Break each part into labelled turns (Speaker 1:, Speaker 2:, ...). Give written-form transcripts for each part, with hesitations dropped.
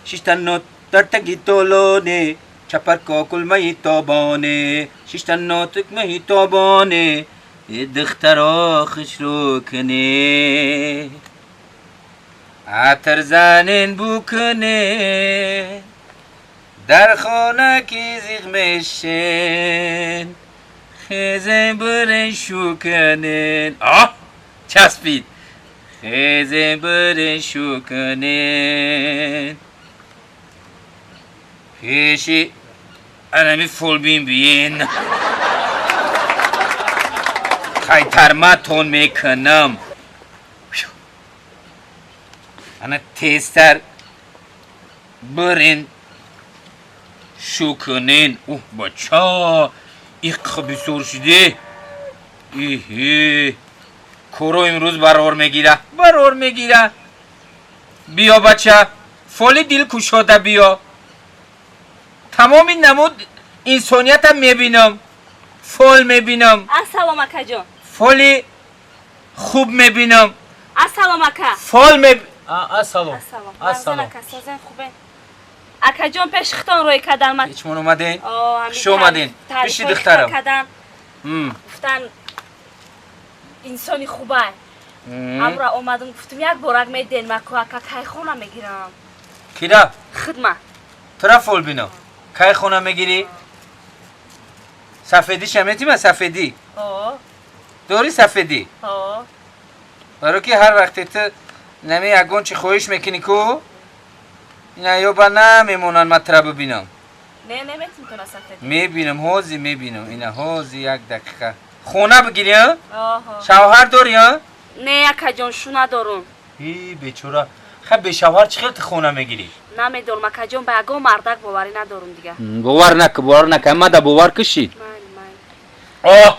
Speaker 1: Шиштано тартаги толоне, чапарко кулмаи тобоне, шиштано тукмаи тобоне, духтаро хушрӯ куне, атр занен букуне, дар хона ки зиқ мешен, хезен бирен шу кунен. Оҳ, часпид. Хезен бирен шу кунен. Пеши анами фолбин биен. Хайтарматон мекунам. Ана тезтар бирен шу кунен. Уҳ, бача, иқ бисёр шуде. Иҳе, коро имрӯз барор мегира, барор мегира. Биё, бача, фоли дил кушода биё. Тамоми намуд инсониятам мебинам, фол мебинам.
Speaker 2: Ассалом, акаҷон.
Speaker 1: Фоли хуб мебинам.
Speaker 2: Ассалом, ака.
Speaker 1: Фол меб
Speaker 3: Ассалом.
Speaker 2: Ассалом.
Speaker 3: Ассалом.
Speaker 2: Ака, созен, хубен? Акаҷон, пеш хитон рӯй кадан ман.
Speaker 1: Ҳечмон омаден? Хуш омаден. Биши,
Speaker 2: Тарифҳои
Speaker 1: духтарам.
Speaker 2: хита кадан. Гуфтан, инсони хубай. Амра омадам, гуфтам, як борак меден маку, ака, кай хона мегирам.
Speaker 1: Кира?
Speaker 2: Хидма.
Speaker 1: Тура фол бино. Кай хона мегирӣ? Сафедиша метима, сафедӣ?
Speaker 2: О.
Speaker 1: Дорӣ сафедӣ?
Speaker 2: О.
Speaker 1: Баро ки ҳар вақте ту нами ягон чи хоҳиш мекунӣ ку, ина ёба намемонанд ма тура бибинам.
Speaker 2: Не, неметим туна сафедӣ.
Speaker 1: Мебинам, ҳозир мебинам. Ина ҳозир, як дақиқа. Хона бигирӣ, а?
Speaker 2: Оҳо.
Speaker 1: Шавҳар дорӣ, а?
Speaker 2: Не, акаҷон, шу надорум.
Speaker 1: И бечора, ха, бешавҳар чӣ хел ту хона мегирӣ?
Speaker 2: Намедорум, акаҷон, ба ягон мардак боварӣ надорум дига.
Speaker 1: Бовар нака, бовар нака, мада бовар кушид.
Speaker 2: Майли, майли.
Speaker 1: О,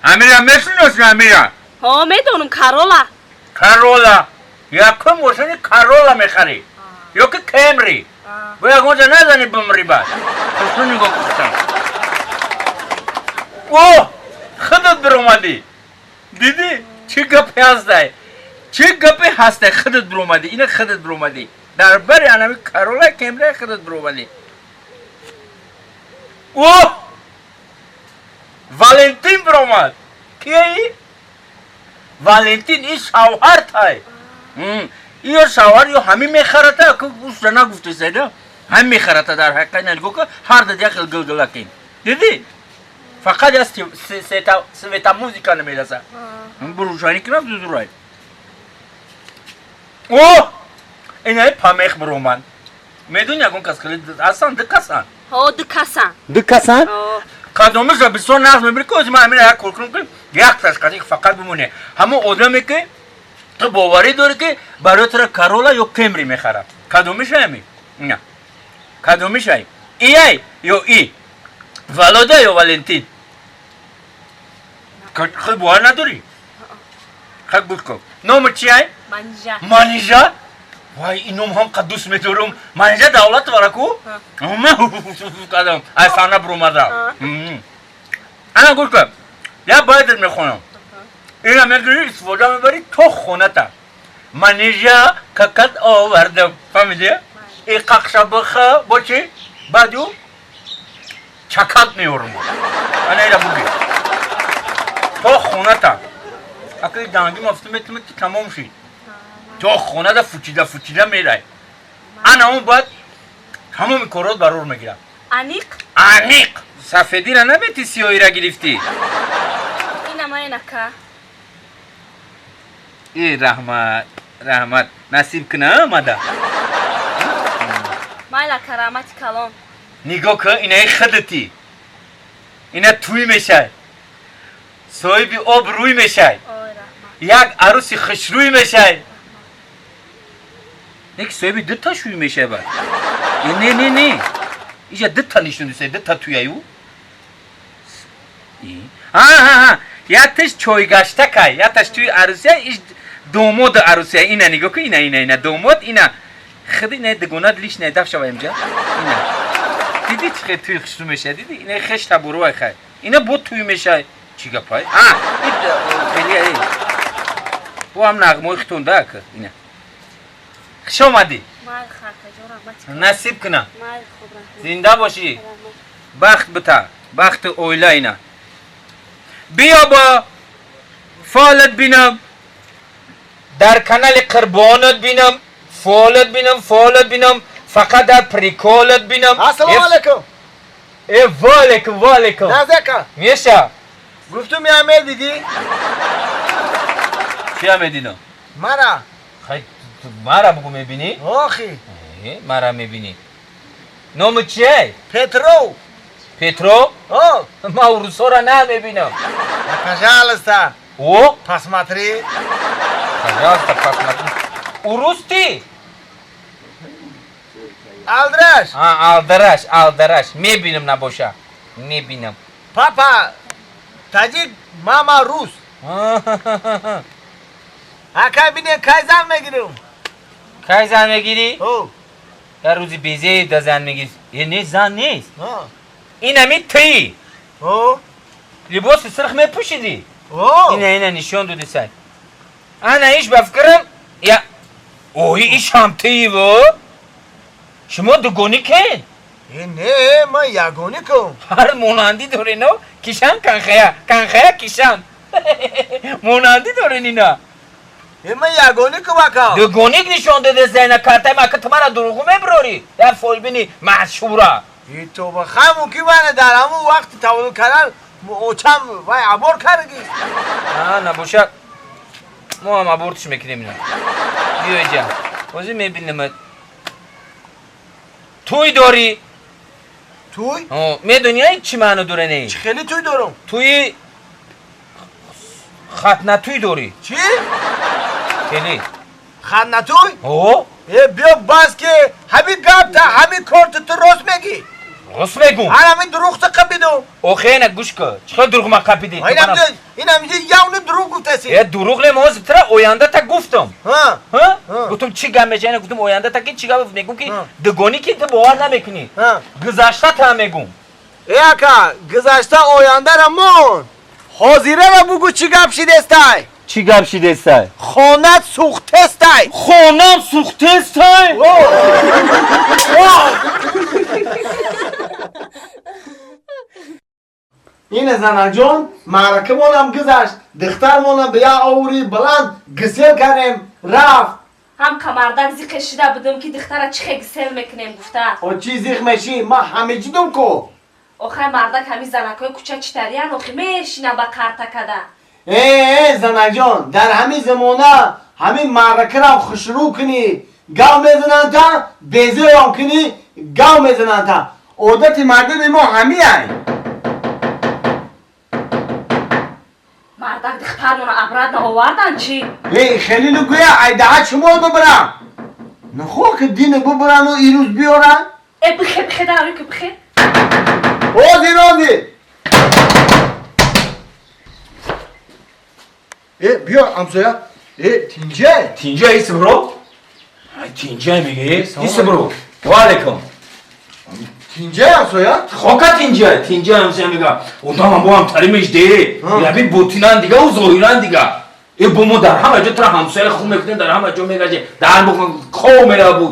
Speaker 1: Амира мешиноси, Амира?
Speaker 2: Ҳо, медонам, Карола.
Speaker 1: Карола, якум мошини Карола мехарӣ ё ки Кемри. Бо ягонҷа назани, бимрӣ. Бад хушрӯ нигоҳ куштам. О, худат биромадӣ, дидӣ, чӣ гапе ҳастай, чӣ гапе ҳастай? Худат биромадӣ, ина худат биромадӣ дар бари анами Карола, Кемри, худат биромадӣ. О, Валентин биромад. Кияи Валентин? И шавҳартай. Ё шавҳар, ё ҳамин мехарата. Уша нагуфтесайда, ҳамин мехарата. Дар ҳақиқат нигоҳ кун, ҳар дад як хел гилгилакин, дидӣ? Фақат я света музыка намераса, бурушанӣ кунам, зузурай. О, инаи памех биромад. Медони, ягон кас хеле ҳастанд, ду касан.
Speaker 2: Ҳо, ду касан.
Speaker 1: Ду касан.
Speaker 2: О.
Speaker 1: Кадомиша бисёр нағз мебинӣ ки ҳозир ман ҳамина як кор кунам, ки якташ қати фақат бимоне, ҳамон одаме ки ту боварӣ дорӣ, ки барои тура Карола ё Кемри мехарад. Кадомиша ами? На, кадомишай? Ияй ё и Волода ё Валентин? Худ бовар надорӣ? Хак, гӯш кун, номи чиай?
Speaker 2: Манижа.
Speaker 1: Манижа. Вай, ин ном ҳам қад дӯст медорам. Манижа Давлатовара ку кадам айфана буромада. Ана, гӯш кун, як байдр мехонам, ина мегирӣ, истифода мебарӣ то хоната. Манижа, какат овардам, фаҳмидӣ? И қақша биха бо чи, баъду чакат меорам. Ана, ира бугир то хоната. Акли данги мафту метума, ки тамом шид. То хонада фучида фучида мерай. Ана, он баъд тамоми корот барор мегирад.
Speaker 2: Аниқ?
Speaker 1: Аниқ. Сафедира намети, сиёҳира гирифтӣ.
Speaker 2: Ина майн, ака.
Speaker 1: И раҳмат, раҳмат, насиб куна мада.
Speaker 2: Майла, ака, раҳмати калон.
Speaker 1: Нигоҳ кун, инаи худати, ина тӯй мешай, соҳиби об рӯй мешай.
Speaker 2: Ой, раҳмат.
Speaker 1: Як арӯси хушрӯй мешай. Не ки соҳиби дута шӯй мешай бад. Не, не, не, иҷа дута нишондисай, дута туяю. Якташ чойгаштакай, якташ туи арӯсия, иш домоду арӯсия. Ина нигоҳ кун, ина, ина, ина домод, ина худ, ина дугонат лишняй даф шава имҷа. Ина дидӣ, чӣ хел туи хушрӯ мешай, дидӣ? Ина хеш таборувай хай, ина бо туй мешай. Чӣ гапай? А, хеле бо ҳам нағмои хитонда ака, ина. Хуш омадӣ. Насиб кунам. Зинда бошӣ. Бахт бита. Бахти оила ина. Биё бо фолат бинам. Дар канали Қурбонат бинам. Фолат бинам, фолат бинам. Фақат дар приколат бинам.
Speaker 3: Ассалому алайкум.
Speaker 1: Э, ва алайкум, ва алайкум.
Speaker 3: Назака.
Speaker 1: Меша.
Speaker 3: Гуфтум я медидӣ?
Speaker 1: Чия медидам?
Speaker 3: Мара.
Speaker 1: Хай, мара бугу мебинӣ?
Speaker 3: Охи.
Speaker 1: Мара мебинӣ. Номи чие?
Speaker 3: Петро.
Speaker 1: Петро?
Speaker 3: О.
Speaker 1: Ма урусора намебинам.
Speaker 3: Пожалуйста.
Speaker 1: О?
Speaker 3: Посмотри.
Speaker 1: Пожалуйста, посмотри. Урус ты?
Speaker 3: Алдраш.
Speaker 1: А, алдраш, алдраш. Мебинам набоша. Мебинам.
Speaker 3: Папа таҷик, мама рус. Ака бине кай зан мегирам?
Speaker 1: Кай зан мегирӣ?
Speaker 3: О.
Speaker 1: Дар рӯзи безе да зан мегирӣ. Е, не, зан нест.
Speaker 3: О.
Speaker 1: Инами тӣ.
Speaker 3: О.
Speaker 1: Либоси сирх мепӯшидӣ.
Speaker 3: О.
Speaker 1: Ина, ина нишон доди сай. Ана иш ба фикрам, я ои иш ҳам тӣ во. Шумо дугонӣ кен?
Speaker 3: Е, не, ман ягонӣ кун.
Speaker 1: Ҳар монандӣ дорено, кишан канхая, канхая кишан. Монандӣ дорен ина.
Speaker 3: Е, ман ягонӣ кун ака.
Speaker 1: Дугоник нишон дода зайна картай ма, ки ту мара дурӯғу мебирорӣ. Як фолбини машҳура.
Speaker 3: Е, тоба, хай мумкин мана дар ҳамун вақти таваллуд кардан очам вай абор кардаги.
Speaker 1: А, набошад. Мо ҳам абортиш мекунем ина. Биё иҷа. Ҳозир мебинамат. Тӯй дорӣ?
Speaker 3: Тӯй?
Speaker 1: О, медонӣ ай чӣ маъно дора не?
Speaker 3: Чӣ хеле тӯй дорам?
Speaker 1: Тӯи хатнатӯй дорӣ.
Speaker 3: Чӣ?
Speaker 1: Хеле.
Speaker 3: Хатнатӯй?
Speaker 1: О?
Speaker 3: Е, биё бас ки ҳамин гапта, ҳамин корти ту рост мегӣ.
Speaker 1: Рост мегӯм.
Speaker 3: Ҳар ҳамин дурӯғта қапидум.
Speaker 1: Охе, ина гӯш кун. Чӣ хел дурӯғ ман қапидӣ?
Speaker 3: Инамҷа явни дурӯғ гуфтаси.
Speaker 1: Е, дурӯғ не, ман ҳозир тра оянда та гуфтам.
Speaker 3: Ҳа?
Speaker 1: Ҳа?
Speaker 3: Ҳа.
Speaker 1: Гуфтам чӣ гап мешава? Ина гуфтам оянда та ки чӣ гап мегӯм ки
Speaker 3: Ҳа.
Speaker 1: дугонӣ ки ту бовар намекунӣ.
Speaker 3: Ҳа.
Speaker 1: Гузашта та мегӯм.
Speaker 3: Е, ака, гузашта ояндара мон. Ҳозирара бугӯ чӣ гап шидестай?
Speaker 1: Чӣ гап шидестай?
Speaker 3: Хонат сӯхтестай.
Speaker 1: Хонам сӯхтестай?
Speaker 3: О! О! Ина занаҷон, маъракамонам гузашт, духтармонам ба як оври баланд гисел кардем, рафт.
Speaker 2: Ҳам камардак зиқе шида будам ки духтара чӣ хе гисел мекунем гуфта.
Speaker 3: О, чӣ зиқ мешӣ? Ман ҳамеҷидум ку.
Speaker 2: Охай мардак ҳами занакҳои кӯча читариян охи мешина ба карта када.
Speaker 3: Э, э, занаҷон, дар ҳамин замона ҳамин маъракарам хушрӯ кунӣ, гав мезананд та, безӯрам кунӣ, гав мезананд та. Одати мардуми мо ҳамиай.
Speaker 2: Мардак духтармона обратно овардан чӣ?
Speaker 3: Э, хелилу гӯя айдаҳа шумо бибирам. Нахо ки дина бибирану ирӯз биёранд?
Speaker 2: Э, бихе, бихе, дарои ки бихе.
Speaker 3: Ҳозир, ҳозир. Э, биё ҳамсоя. Э, тинҷай.
Speaker 1: Тинҷай исм ро? Ай, тинҷай мегӣ? Исм ро. Ва алайкум.
Speaker 3: Тинҷай ҳамсоя?
Speaker 1: Хока тинҷай, тинҷай ҳамсоя мега. Одамам бо ҳам таримеш де.
Speaker 3: Ҳа.
Speaker 1: Яби ботинан дига, ӯ зоҳиран дига. Э, бо мо дар ҳама ҷо тра ҳамсоя хуб мекунем, дар ҳама ҷо мегашем. Дар бо хов меравад.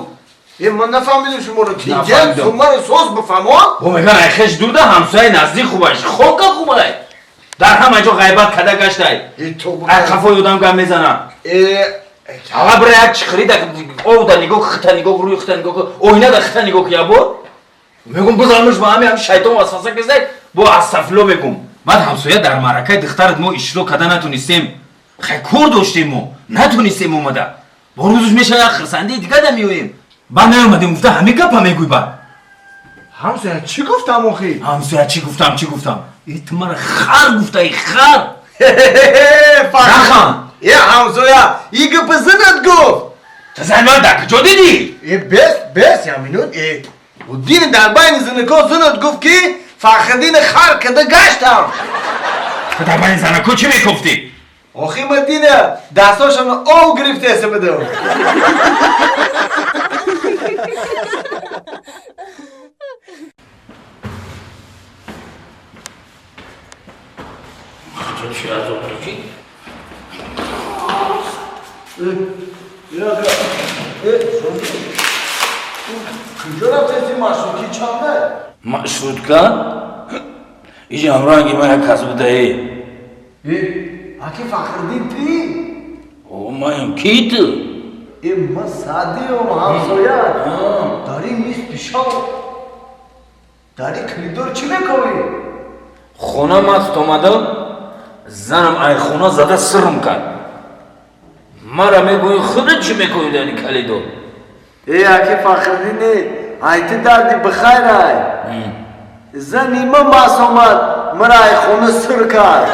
Speaker 3: Э, ман нафаҳмидам шуморо. Тинҷай,
Speaker 1: Нафаҳмидам.
Speaker 3: сумаро соз бифаҳмон?
Speaker 1: Бо меган ай хеш дурда ҳамсояи наздик хубаш. Хока хубай. Дар ҳама ҷо ғайбат када гаштай.
Speaker 3: Э, то
Speaker 1: Ай қафои одам гап мезанам.
Speaker 3: Э,
Speaker 1: Ава бира як чиқирида овда нигоҳ, хита нигоҳ, рӯи хита нигоҳ, оинада хита нигоҳ ябо. Мегум бизанмш ба ҳами ҳам шайтон васваса киздай, бо астафило мегум. Баъд ҳамсоя дар маъракаи духтарат мо иштирок карда натонистем. Хай кор доштем мо, натонистем омада. Бо рӯзш мешава як хирсандии дига да меоем. Баъд наомадем гуфта ҳамин гапа мегӯй баъд.
Speaker 3: Ҳамсоя чӣ гуфтам охи?
Speaker 1: Ҳамсоя чӣ гуфтам, чӣ гуфтам? Э, ту мара хар гуфтаи, хар. Нахан.
Speaker 3: Е, ҳамсоя, и гапи зинат гуфт.
Speaker 1: Ту зани ман дар куҷо дидӣ?
Speaker 3: Е, бес, бес, я минут, е. Дин дар байни занако зинат гуфт ки Фахриддин хар када гаштам.
Speaker 1: Ту дар байни занако чӣ мекуфтӣ?
Speaker 3: Охи ма дина дастошамро ов гирифтеса будам.
Speaker 1: Чӣ азоб дошӣ?
Speaker 3: Куҷо рафтеси, маршрутки чанда?
Speaker 1: Маршрутка? Иҷа ҳамранги ман як кас будаe.
Speaker 3: Э, аки Фахриддин, ти?
Speaker 1: О, маям. Ки ту?
Speaker 3: Э, ма Саъдиём, ҳамсоя. Дар ин нисфи шаб дар ин коридор чӣ мекунӣ?
Speaker 1: Хона маст омадам, занам ай хона зада сирм кард. Мара мегӯи, худат чӣ мекунӣ дар ин калидор?
Speaker 3: Э, аки Фахриддин, ай ту дарди бихайр ай. Зани ма маст омад, мара ай хона сир кард.